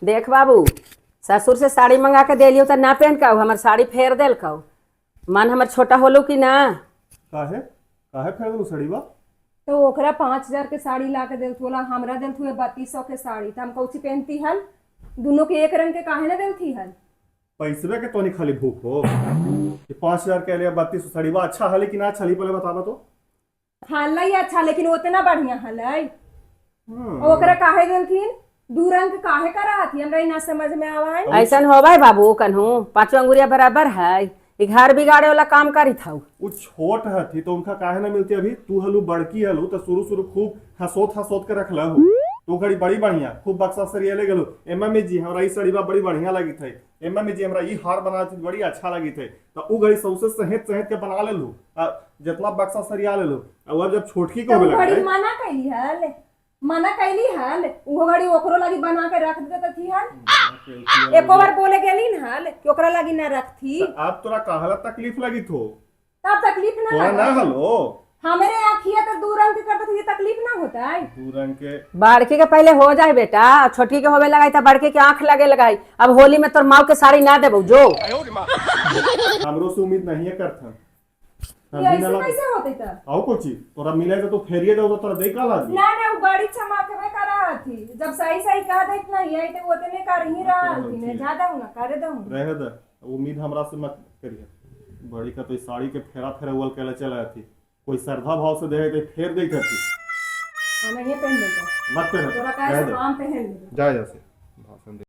देख बाबू, ससुर से साड़ी मंगा के देलियो तो ना पहन के हमर साड़ी फेर देलकौ। मन हमर छोटा होलो कि ना? काहे काहे फेर देलू साड़ीवा? तो ओकरा 5,000 के साड़ी ला के देलथु होला, हमरा देलथु 3200 के साड़ी, तो हम कौची पहनती हल? दोनों के एक रंग के काहे ना देलथी हल? पैसवे के तोनी खाली भूख हो। ये 5,000 के लिए 3200 साड़ीवा अच्छा हले कि ना अच्छा हली, पहले बतावा तो। हलई अच्छा, लेकिन उतना बढ़िया हलई। और ओकरा काहे देलथिन? दू रंग के काहे करा हथी? हमरा ई ना समझ में आवा है। ऐसन होबे बाबू कन्हू, पांचों अंगुरिया बराबर है, ई घर बिगाड़े वाला काम करी था। वो छोट हथी तो उनका काहे ना मिलती? अभी तू हलू बड़की हलू तो शुरू शुरू खूब हंसोत हंसोत के रखला हूँ, तो घड़ी बड़ी बढ़िया खूब बक्सा सरिया ले गेलू। ए मम्मी जी हमरा ई साड़ीवा बड़ी बढ़िया लगी थे, ए मम्मी जी हमरा ई हार बना थी बड़ी अच्छा लगी थे, तो उ घड़ी सौसे सहेत सहेत के बना लेलू, आ जितना बक्सा सरिया लेलू। और अब जब छोटकी को तो होवे उ घड़ी लगलै मना कैली हल, मना कैली हल, उहो घड़ी ओकरो लगी बना के रख देत थी हल। एको बार बोले गेली न हल कि ओकरा लगी ना रखती? अब तोरा काहला तकलीफ लगी थो? तब तकलीफ ना तोरा ना लगा। हलो हमरे आँखिया तो दू रंग के करते तो ये तकलीफ ना होता है? दू रंग के। बड़की के पहले हो जाए बेटा, छोटकी के होवे लगाई तो बड़की के आंख लगे लगाई। अब होली में तोर माऊ के साड़ी ना देबो जो। हमरो से उम्मीद नहीं है करथन। ये हम भी ना ऐसे लगे। कैसे होते त? आओ कोची तोरा मिले तो फेरिए दो, तो तोरा दे का लादी? ना ना, वो बड़ी चमाकवे करा थी, जब सही सही कह देत नहीं है तो उतने कर ही रहा थी ना, ज्यादा हूं ना करे दऊं। रहे दे, उम्मीद हमरा से मत करिए। बड़ी का तो साड़ी के फेरा फेरा उल के चला थी, कोई श्रद्धा भाव से दे तो फेर दे थी। हम नहीं पहन लेते। मत पहन। तोरा काहे रहे से दे। हम पहन लेते। जा जा से।